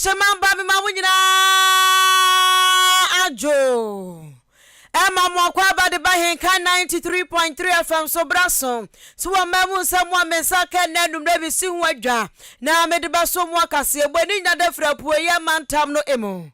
Adehyema mba, mema mo nyinaa adwo. Ɛma mo akwaaba de ba Henka 93.3 FM so bra so. So wɔ mmaa mu nsɛm a me nsa ka nnɛ anummerɛ mesi ho adwa na mede bɛso mo akaseɛbɔ ani nyina da firi apueeɛ mantam no mu.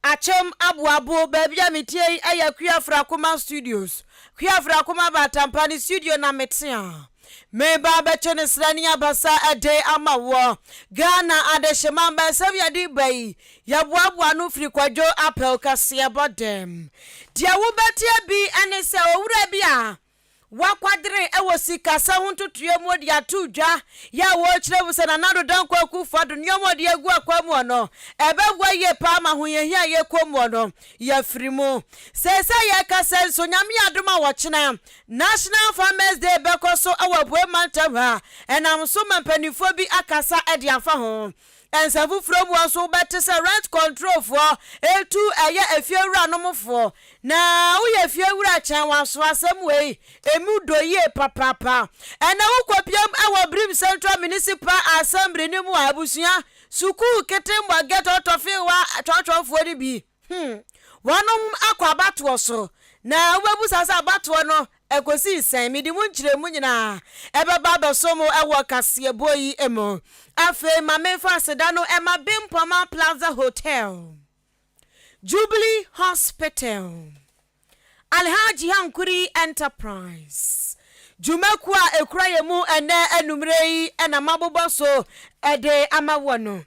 Akyem Aboabo, baabi a metie yi yɛ Akua Afrakoma Studios. Akua Afrakoma Batampa ne studio na mete a meba abɛtwe ne srɛ ne abasa de ama woɔ. Ghana adehyema mba nsɛm yɛde ba yi, yɛboaboa ano firi Kwadwo Apɛw kaseɛbɔ dɛm. Deɛ wobɛteɛ bi ne sɛ owura bi a Wɔakwadare wɔ sikasɛm ho ntotoeɛ mu de ato dwa yɛ a wɔrekyerɛ mu sɛ Nana Addo Dankwa Akufo-Addo nneɛma a ɔde agu akwan mu no, ɛbɛboa yie paa ma ahohiahia a yɛrekɔ mu no, yɛafiri mu. Seesei yɛrekasa yi nso, Nyame yɛ adom a ɔkyena National Farmers Day bɛkɔ so wɔ Apuei Mantam ha, ɛnam so ma mpanimfoɔ bi akasa de afa ho. Nsɛm foforɔ mu nso wobɛte sɛ rent control foɔ retu ɛyɛ efiewuranom foɔ. Na woyɛ efiewura kyɛn w'aso asɛm wei emu dɔ yie papaapa. Ɛnɛ wokɔpiam wɔ Birim Central Municipal Assembly no mu a abusua sukuu ketembwa ghetto tɔfewa twɔntwɔnfoɔ no bi hmm wɔnom akɔ abatoɔ so na wobɛbusa sɛ abatoɔ no Ɛkosii sɛn? Mede mu nkyerɛmu nyinaa ɛbɛba abɛso mo wɔ kaseɛbɔ yi mu. Afei ma memfa aseda no ma Bempɔma Plaza Hotel, Jubilee Hospital, Alhaji Hankuri Enterprise, dwumakuo a ɛkura yɛn mu ɛnnɛ anummerɛ yi na mabobɔ so de ama woɔ no.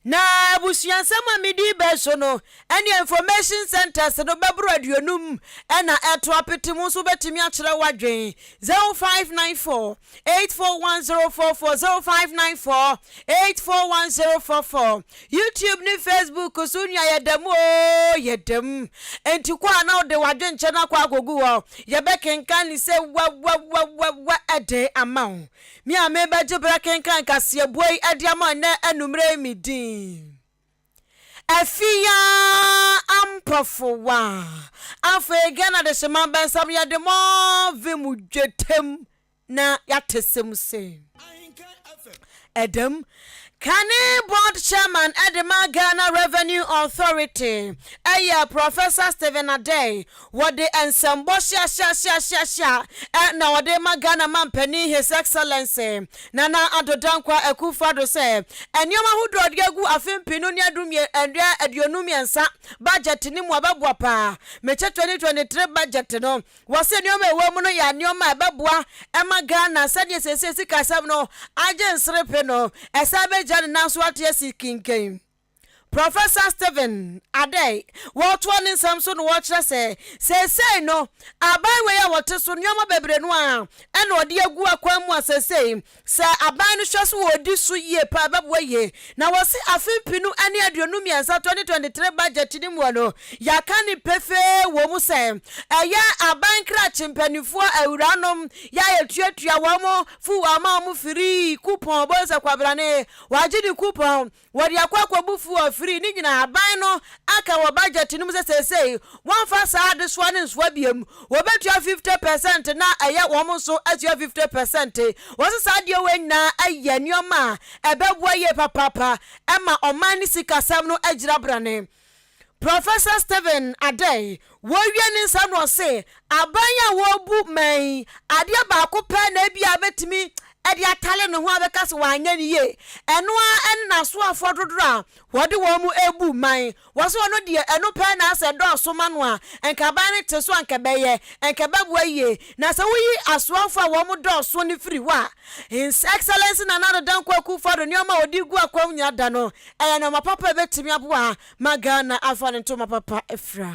Na abusuansɛm a medi bɛ so no ne information centers no bɛboro 50 na ɛto apete mu nso wobɛtumi akyerɛ w'adwen 0594 841044 0594 841044 YouTube ne Facebook so nua yɛda mu oo yɛda mu enti kɔ a na wode w'adwenkyɛ no akɔ akɔgu hɔ yɛbɛkenkan ne sɛ wawawawawa ɛde ama wo. Me a merebɛgye berɛ akenkan kaseɛboɔ yi de ama nnɛ anwummerɛ yi me din Afia Ampɔfowa. Afei Ghana Dehyema Bɛnsam yɛde mɔɔve mu dwetam na yɛate sɛm sei. Ɛdam Kane Board Chairman de ma Ghana Revenue Authority yɛ Professor Stephen Adei. Wɔde nsɛmbɔ hyeahyeahyeahyeahyea na wɔde rema Ghana Mampanin His Excellency Nana Addo Dankwa Akufo-Addo sɛ nneɛma ahodoɔ a ɔde agu afe 2023 budget no mu a ɛbɛboa paa. Mekyɛ 2023 budget no Wɔse nneɛma a ɛwɔ mu no yɛ nneɛma a ɛbɛboa ma Ghana sɛdeɛ seesei sikasɛm no agye nserepe no, ɛsan bɛgyina ne nan so ate asi kinkan. Professor Stephen Adei, wɔretoa ne nsɛm so na wɔrekyerɛ sɛ seesei no aban wei a wɔte so nneɛma bebree no a ɛna ɔde agu akwan mu a seesei Sɛ aban no hwɛ so wɔ di so yie paa a, ɛbɛboa yie. Na wɔse afe 2023, 2023 budget no mu no, yɛaka no pefee wɔ mu sɛ, ɛyɛ aban krakye mpanimfoɔ awuranom yɛ a yɛtuatua wɔn fuel ama wɔn firii coupon, wobɛhu sɛ Kwabrane wagye ne coupon, Wɔde akɔ akɔbu fuel afiri ne nyinaa. Aban no aka wɔ budget no mu sɛ seesei wɔmfa saa adesoa no nsoa biom. Wɔbɛtua 50 percent na ɛyɛ wɔn nso atua 50 percent. Wɔse saa adeɛ wei nyinaa yɛ nneɛma a ɛbɛboa yie papaapa ma ɔman no sikasɛm no agyina brane. Professor Stephen Adei, wɔrewie ne nsɛm no ɔse, aban a wɔrebu man yi, adeɛ baako pɛ na ebia bɛtumi de atale ne ho abɛka sɛ wanyɛ no yie, ɛno ara ne n'asoafoɔ dodoɔ a wɔde wɔn rebu man. Wɔse ɔno deɛ ɛno pɛ na asɛ dɔɔso ma no a, nka aban no te so a nka ɛbɛyɛ, nka ɛbɛboa yie. Na sɛ woyi asoafoɔ a wɔn dɔɔso no firi hɔ a, His Excellency Nana Addo Dankwa Akufo-Addo nneɛma a ɔde gu akwan mu nyinaa da no, ɛyɛ nneɛma papa a ɛbɛtumi aboa ma Ghana afa ne ntoma papa afira.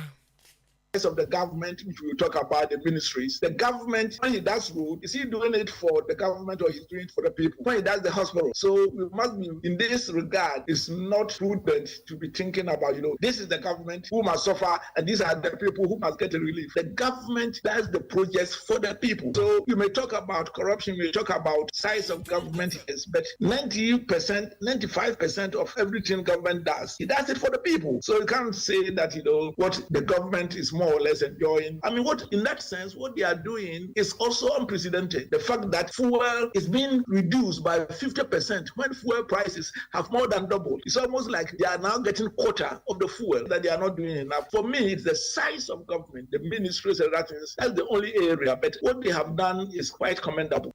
Of the government, which we talk about the ministries, the government, when he does road, is he doing it for the government or he's doing it for the people? When he does the hospital. So we must be, in this regard, it's not prudent to be thinking about, this is the government who must suffer and these are the people who must get a relief. The government does the projects for the people. So you may talk about corruption, you may talk about size of government, yes, but 90%, 95% of everything government does, it does it for the people. So you can't say that, what the government is more more or less enjoying. I mean, what in that sense, what they are doing is also unprecedented. The fact that fuel is being reduced by 50% when fuel prices have more than doubled. It's almost like they are now getting quarter of the fuel that they are not doing enough. For me, it's the size of government, the ministries and that things. That's the only area. But what they have done is quite commendable.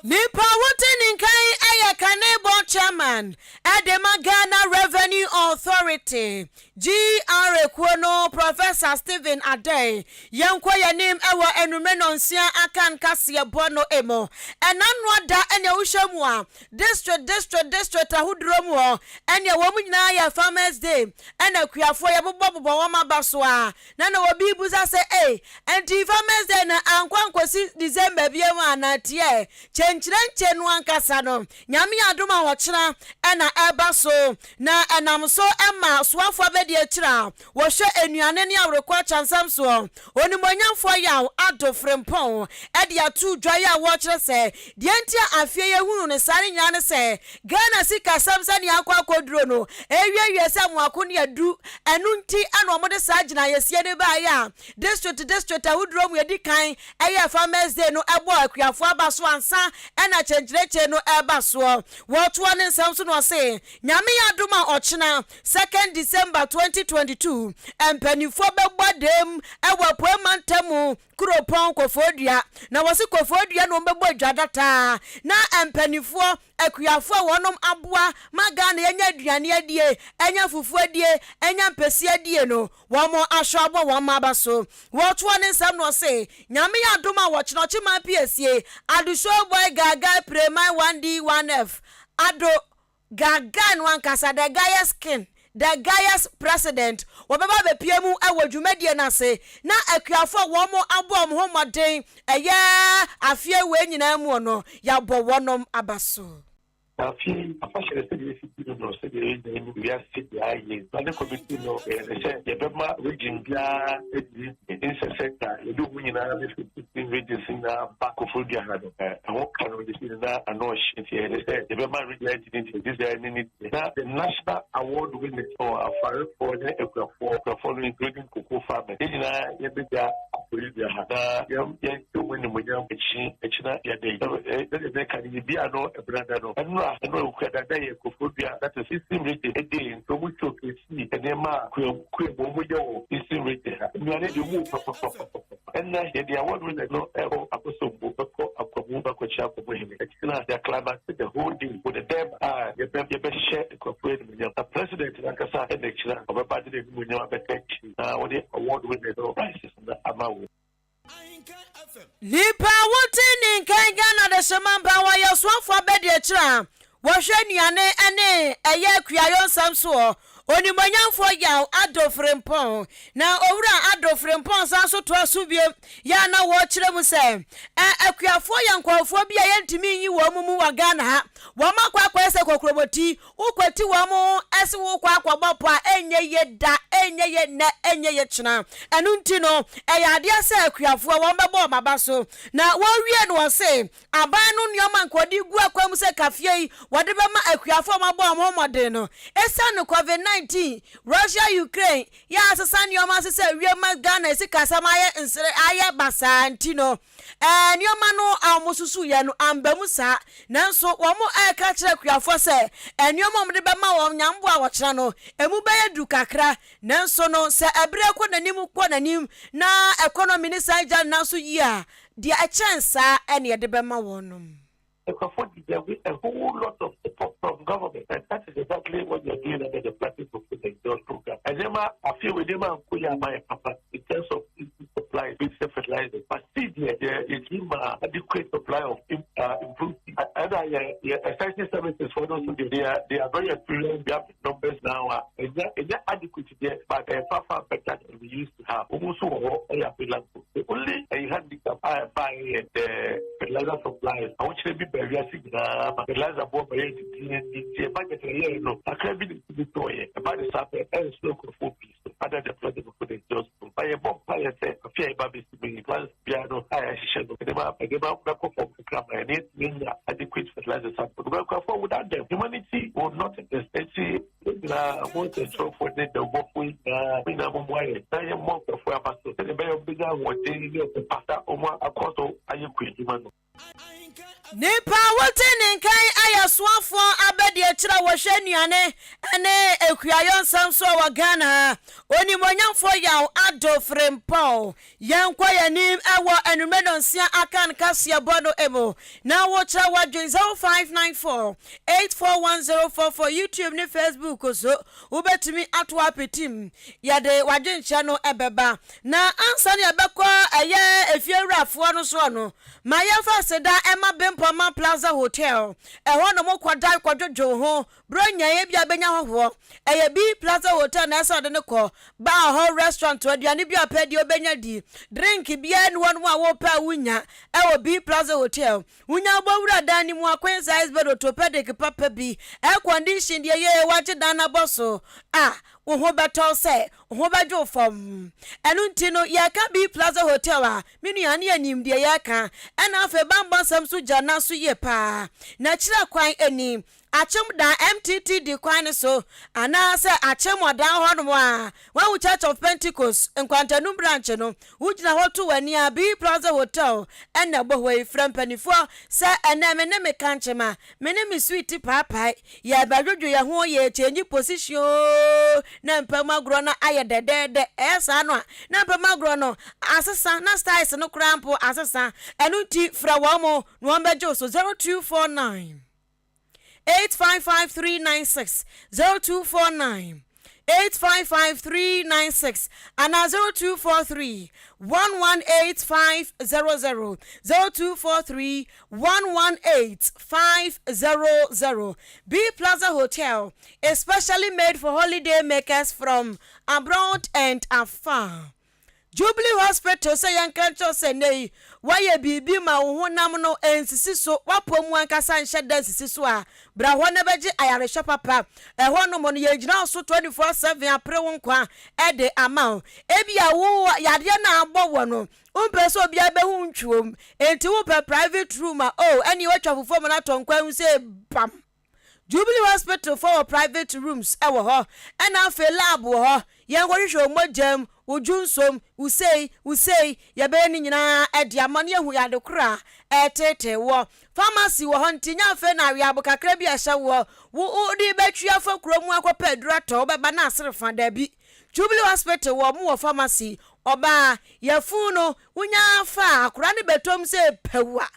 Nipa wote ne nkan yɛ kane board chairman de ma Ghana Revenue Authority, GRA kuo no, Professor Stephen Adei. Yɛnkɔ yɛn anim wɔ anwummerɛ nnɔnsia aka nkaseɛbɔ no mu. Ɛna nnoa da ɛnea wohyɛ mu a, district district district ahodoɔ mu hɔ ɛnea wɔn nyinaa yɛ Farmers Day ɛna akuafoɔ yɛbobɔbobɔ wɔn aba so a na na obi bisa sɛ ei, ɛnti Farmers Day no ankɔ ankɔsi December biom anaa? Teɛ kyenkyerenkye no ankasa no, Nyame adom a ɔkyena na ɛba so, na ɛnam so ma soafoɔ abɛdi akyire a wɔhwɛ nnuane ne awerekɔ akyansam soɔ, Onimuonyamfoɔ Yaw Addo Frimpong de ato dwa yi a wɔkyerɛ sɛ deɛ nti a afeɛ yi ahunu no saa no nyinaa ne sɛ Ghana sikasɛm sɛnea akɔ akɔduro no ɛrewiawie sɛ mmoako ne adu, ɛno nti na wɔde saa gyinaeɛsie no baeɛ a district district ahodoɔ mu ɛdi kan ɛyɛɛ Farmers Day no ɛbɔɔ akuafoɔ aba so ansa ɛna kyenkyerekyere no ɛreba soɔ. Wɔtoa ne nsɛm so na ɔse, Nyame yɛ adom a ɔkyena second December 2022 mpaninfoɔ bɛbɔ dam ɛwɔ Apuei Mantamu kuropɔn Kofoɔdua. Na wɔse Kofoɔdua na wɔbɛbɔ dwa dataa na mpaninfoɔ akuafoɔ a wɔnom aboa ma Ghana yɛnya aduane adie, anya fufuo adie, anya mpɛsi adie no wɔn aso abɔ wɔn mma aba so. Wɔtoa ne nsɛm no ɔse, Nyame yɛ adom a wɔkyena ɔkyeman piesie, Ado Showboy Gaagaa Preman 1D 1F, Ado Gaagaa no ankasa, the Gayest King, the Gayest President, wɔbɛba abɛpue mu wɔ dwumadie no ase na akuafoɔ a wɔn abɔ wɔn ho mmɔden ɛyɛ afeɛ wei nyinaa mu no yɛabɔ wɔnom aba so. Na afei afahyɛ no sɛdeɛ yɛsi di no no, sɛdeɛ yɛn nyinaa nim wiase deɛ ayɛ yi, na ne committee no yɛyɛ no sɛ yɛbɛma region biara adi ne nsɛ sɛ ka yɛde wɔn nyinaa bɛfi 16 regions nyinaa ba Koforidua ha no, ɛho ka no yɛsi no na ano ɔhye nti yɛyɛ no sɛ yɛbɛma region adi ne deɛ, this year ne ne deɛ. Na the national award winners no afarefoɔ ne akuafoɔ, akuafoɔ no including cocoa farmers, yɛn nyinaa yɛbɛgya Koforidua ha na yɛn yɛnhyɛ wɔn animuonyam akyi akyina yɛda yi. Sɛdeɛ meka no yɛbia no Ɛbenada no, ɛnora, ɛnora Wukuada da yɛ Koforidua, that is Eastern Region day nti ɔmo showcase nneɛma a kua kua mu ɔmo yɛ wɔ Eastern Region ha. Nnuane deɛ ɔmo wɔ papapapapa. Ɛnnɛ yɛde award winners no ɛkɔ Akosombo, bɛkɔ Akwamu bɛkɔkyia Akwamu hene. Akyiri no yɛ climax the whole day with the dɛm a yɛbɛ yɛbɛhyɛ nkurɔfoɔ animuonyam. Na president no ankasa ɛna akyiri a ɔbɛba de n'animuonyam abɛka akyiri na wɔde award winners no prizes no ama wɔn. Nnipa a wote ne nkan Ghana Adehyemma wɔyɛ ɔsoafoɔ abadiakyire a wɔhwɛ nnuane ne ɛyɛ akuayɔ nsɛm soɔ, Onimuonyamfoɔ Yaw Addo Frimpong. Na Owura Addo Frimpong san so toa so bio yɛ a na wɔrekyerɛ mu sɛ, ɛ akuafoɔ yɛ nkurɔfoɔ bi a yɛntumi nyi wɔn mu wɔ Ghana ha. Wɔn akɔ akɔyɛ sɛ kokromoti Wokwati wɔn se worekɔ akɔbɔ pɔ a, ɛnyɛ yie da, ɛnyɛ yie nnɛ, ɛnyɛ yie kyena. Ɛno nti no, ɛyɛ adeɛ sɛ akuafoɔ wɔbɛbɔ wɔn aba so. Na wɔwie no wɔse, aban no nneɛma nka wɔde gu akwan mu sɛ kafie yi wɔde bɛma akuafoɔ a wɔabɔ wɔn ho mmɔden no. Ɛsiane Covid 19, Russia Ukraine yɛ asesa nneɛma ase sɛ wiem ma Ghana sikasɛm ayɛ nsere ayɛ basaa nti no, Ɛɛ, nneɛma no a wɔsusuiɛ no amba mu saa. Nanso wɔreka kyerɛ akuafoɔ sɛ nneɛma a wɔde bɛma wɔn nyamboa a wɔkyena no, emu bɛyɛ duru kakra. Nanso no, sɛ ɛberɛ kɔ n'anim kɔ n'anim na economy no san gya ne nan so yie a, deɛ ɛkyɛn saa na yɛde bɛma wɔn. Nkurɔfoɔ deserve a whole lot of support from government and that is exactly what we are doing under the Planting for Food and Jobs program. Nneɛma afei wei nneɛma ankɔ yie ama yɛ papa in terms of input supply bi sɛ fertilizer but seed deɛ yɛ yɛtumi ma adequate supply of improved seed. Ɛna yɛ yɛ extension services foɔ no nso deɛ they are very experienced, we have the numbers now a ɛnyɛ ɛnyɛ adequate deɛ but ɛyɛ far far better than we used to have. Wɔn nso wɔ hɔ ɛyɛ available. The only ɛyi handicap a ɛbaeɛ yɛ the fertilizer supplies. Ahokyerɛ bi baa wiase nyinaa ma fertilizer boɔ bɛyɛɛ dendenden nti yɛ budget a yɛyɛɛ no kakra bi na ɛtumi tɔɔeɛ. Ɛba ne saa pɛ ɛnso nkurɔfoɔ pii so other than planting for food and jobs no. But yɛbɔ mpaeɛ sɛ afe a yɛba abɛsi mu yi plans biara no a yɛahyehyɛ no nneɛma nneɛma bɛkɔ fam kakra ma yɛn na yɛatumi anya adequate fertilizers atɔ. Because nkurɔfoɔ without them humanity will not exist. Nti. nyinaa, mo nsɛnkyerɛwfoɔ ne dawubɔfoɔ yi nyinaa, mo nyinaa mommoa yɛn na yɛmmɔ nkurɔfoɔ aba so sɛdeɛ ɛbɛyɛ wɔbɛnya ahoɔden ne ɔpɛ pa na wɔakɔ so ayɛ kuadwuma no. Nnipa a wote ne nka yi ayɛ soafoɔ abadiakyire a wɔhwɛ nnuane ne akuayɔ nsɛm soɔ wɔ Ghana ha, Onimuonyamfoɔ Yaw Addo Frimpong. Yɛnkɔ yɛn anim wɔ anwummerɛ nnɔnsia Akan kaseɛbɔ no mu na wokyerɛ w'adwene 0594 841044 YouTube ne Facebook so wobɛtumi ato apetim yɛde w'adwenkyerɛ no bɛba. Na ansa na yɛbɛkɔ ɛyɛ efiewurafoɔ no soɔ no, ma yɛmfa aseda mma Bempɔma Plaza Hotel. Ɛhɔ na mokɔda kɔdwodwo wo ho Buronya yi ebia bɛnya hɔhoɔ. Ɛyɛ B Plaza Hotel na ɛsɛ ɔde no kɔ. Bar hɔ, restaurant hɔ, aduane bi a ɔpɛ deɛ ɔbɛnya di. Drink biara nni hɔnom a wopɛ a wonnya ɛwɔ B Plaza Hotel. Wonya wobɔ wura dan no mu a, queen size bed, orthopedic papa bi, air condition deɛ yee, wagye dan no abɔ so a, wo ho bɛtɔ wo sɛ wo ho bɛdwo wo fam. Ɛno nti no, yɛreka B Plaza Hotel a, me nua, ne yɛnim deɛ yɛreka. Ɛna afei bammɔ nsɛm nso gya nan so yie paa. N'akyira kwan ni. Akyem da MTTD kwan no so anaasɛ Akyem Ɔdan hɔnom a, woahu Church of Pentecost, Nkwantanum Branch no, wogyina hɔ to w'ani a, B Plaza Hotel na ɛbɔ hɔ yi. Frɛ mpanimfoɔ sɛ ɛnnɛ me ne me kankyema, me ne me sweet paapae, yɛrebɛdwodwo yɛn ho, yɛrekyɛngyi position oo, na mpa mu agorɔ no ayɛ dɛdɛɛdɛ. Ɛyɛ saa no a, na mpa mu agorɔ no asesa, na styles no koraa mpo asesa. Ɛno nti, frɛ wɔn na wɔbɛgye wo so 0249. 855396 0249 855396 anaa 0243 118500 0243 118500. B Plaza Hotel is specially made for holiday makers from abroad and afar. Jubilee Hospital sɛ yɛnka nkyerɛ wo sɛ nnɛ yi woayɛ biribi ma wo honam no nsisi so, w'apɔw mu ankasa nhyɛ da nsisi so a, bra hɔ na bɛgye ayarehwɛ papa. Ɛhɔnom no, yɛgyina wo so 24/7 apere wo nkwa de ama wo. Ebia wo yadeɛ no a abɔ woɔ no, wompɛ sɛ obiara bɛhu wo ntwom, enti wopɛ private room a, oh, ɛnneɛ woatwa fufuo ma no atɔ nkwan mu sɛ bam! Jubilee Hospital foɔ wɔ private rooms wɔ hɔ ɛna afei lab wɔ hɔ yɛn kɔ hwehwɛ wo mogya mu, wo dwonsom, wo sei, wo sei, yɛbɛyɛ ne nyinaa de ama na yɛahu yade koro a ɛreteetee woɔ. Pharmacy wɔ hɔ nti nyɛ afei na aweabo kakra bi a ɛhyɛ woɔ wo wode bɛtwi afa kuro mu akɔpɛ aduro atɔ wobɛba na asere fa daabi. Jubilee Hospital wɔ ɔmo wɔ pharmacy ɔbaa yafunu no wonya fa a akora no bɛtɔm sɛ pɛw a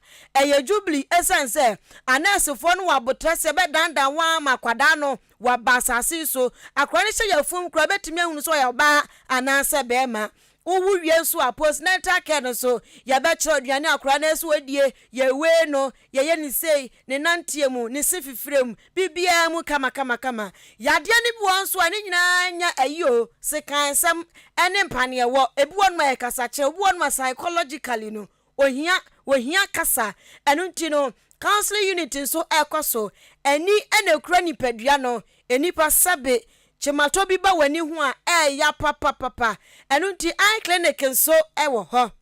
ɛyɛ Jubilee ɛsiane sɛ anɛɛsefoɔ no wɔ abotrɛ sɛ bɛdandan wɔn ama akwadaa no waba asase yi so akora no hyɛ yafunu koraa bɛtumi ahunu sɛ ɔyɛ ɔbaa anaasɛ bɛɛma Wowu wie nso a, postnatal care no nso, yɛbɛkyerɛ aduane a akwadaa no ɛsɛ sɛ ɔdie, yɛwei no, yɛyɛ no sei, ne nanteɛ mu, ne se fifire mu, biribiara mu kamakamakama. Yadeɛ no bi wɔ hɔ nso a, ne nyinaa nyɛ ayi o, sekansɛm ne mpaneɛwɔ. Ebi wɔ nom a ɛyɛ kasakyerɛ, obi wɔ nom a psychologically no, Ohia, wɔhia kasa. Ɛno nti no, counseling unit nso ɛrekɔ so. Ani na ɛkura nipadua no. Nnipa sɛbe, kyematɔ bi ba w'ani ho a, ɛɛya papapapa. Ɛno nti eye clinic nso wɔ hɔ.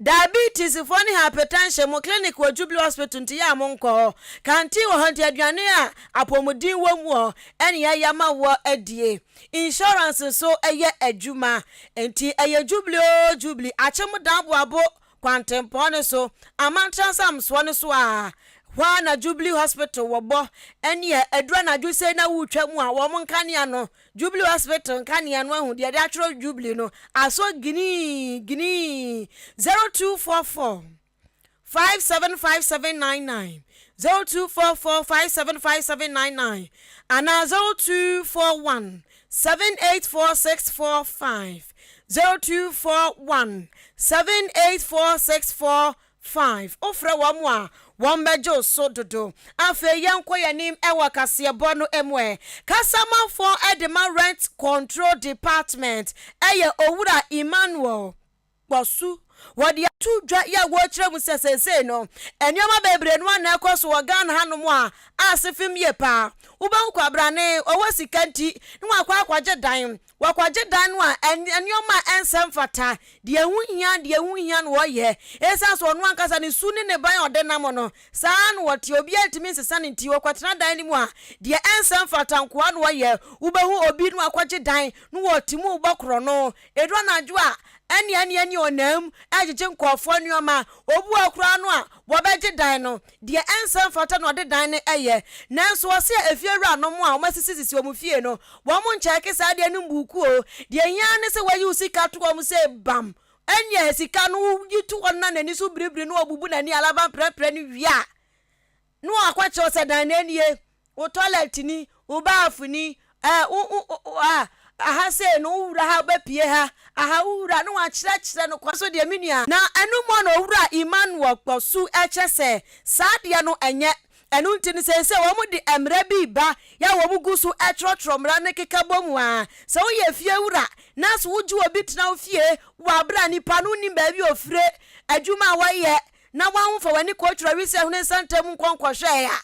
Diabetes foɔ ne hypertension, mo clinic wɔ Jubilee Hospital nti yɛ a monkɔ hɔ. Canteen wɔ hɔ nti aduane a apɔmuden wɔ mu hɔ ɛne yɛayɛ ama woɔ adie. Insurance nso yɛ adwuma nti ɛyɛ Jubilee oo Jubilee akyem dan boabo kwantempɔn no so amantra nsamsoɔ no so a hɔ ara na Jubilee Hospital wɔ bɔ ɛneɛ aduru anadwo sei na woretwa mu a wɔn nkanea no Jubilee Hospital nkanea no ahu deɛ yɛde atwerɛ Jubilee no asɔ ginii ginii 0244 575799, 0244 575799 anaa 0241 784645, 0241 784645. Wofrɛ wɔn a, wɔbɛgye wo so dodo. Afei yɛnkɔ yɛn anim wɔ kaseɛbɔ no mu ɛ. Kasamanfoɔ de ma Rent Control Department yɛ Owura Emmanuel. Kpɔsu. Wɔde ato dwa yi a wɔrekyerɛ mu sɛ seesei no, nneɛma bebree no ara na ɛrekɔ so wɔ Ghana hanom a ase fem yie paa. Wobɛhu kwabrane, ɔwɔ sika nti na wakɔ akɔgye dan. Wakɔgye dan no a, nneɛma a ɛnsɛ mfata, deɛ ɛho hia, deɛ ɛho nhia na ɔyɛ. Ɛsiane sɛ ɔno ankasa ne su ne ne ban a ɔde nam no, saa ara na ɔteɛ, obiara ntumi nsesa no nti, ɔkɔtena dan no mu a, deɛ ɛnsɛ mfata nkoa na ɔyɛ. Wobɛhu obi na wakɔgye dan na ɔte mu rebɔ korɔno. Ɛduru anadwo a, ɛnneɛ ɛnneɛ ɛnneɛ ɔnam regyegye nkurɔfoɔ nneɛma. Obi wɔ hɔ koraa no a, wɔbɛgye dan no. Deɛ ɛnsɛ mfata na ɔde dan no yɛ. Nanso ɔse efiewuranom a wɔasisisisi wɔn fie no, wɔnkyɛɛke saa adeɛ no mbuuku o. Deɛ ɛhia ara ne sɛ wɔayi wo sika to wɔn sɛ bam. Ɛnneɛ sika no woyi to hɔ no na n'ani so biribiri na ɔbubu n'ani alaba mprɛmprɛ no wie a, na wakɔkyerɛw sɛ dan no nie, wo toilet ni, wo baaf ni, ɛɛ wo wo wo a aha sei no wo wura ha wobɛpie ha, aha wo wura na wakyerɛkyerɛ no kwan so deɛ me nua. Na ɛno mu na Owura Emmanuel Kposu kyerɛ sɛ saa deɛ no ɛnyɛ. Ɛno nti no seesei wɔn de mmara bi reba yɛ a wɔn gu so twerɛtwerɛ mmara no keka bɔ mu a sɛ woyɛ fie wura na so wogye obi tena wo fie wɔ abere a nipa no nnim baabi a ofire, adwuma a wɔyɛ, na woamfa w'ani kɔtwerɛ wisiahunu ne nsa ntam nkɔ nkɔhwɛɛ a,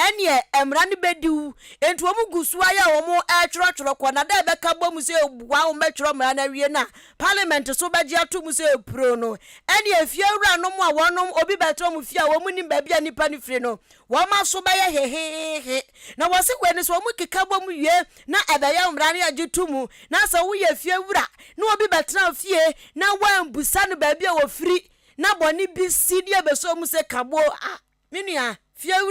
ɛnneɛ mmara no bɛdi wo. Enti wɔn gu so ara a wɔretwerɛtwerɛ kɔ, na da a ɛbɛka bɔ mu sɛ bua wɔbɛtwerɛ mmara no awie no a, parliament nso bɛgye ato mu sɛ puro no, ɛnneɛ efiewuranom a wɔnom obi bɛtena wɔn fie a wɔnnim baabi a nnipa no firi no, wɔn aso bɛyɛ heheehe. Na wɔse wei no sɛ wɔkeka bɔ mu wie na ɛbɛyɛ mmara no yɛgye to mu, na sɛ woyɛ fiewura na obi bɛtena wo fie na woambusa no baabi a ɔfiri, Na bɔne bi si deɛ bɛsɔ mu sɛ kaboɔ a, me nua, fie wura.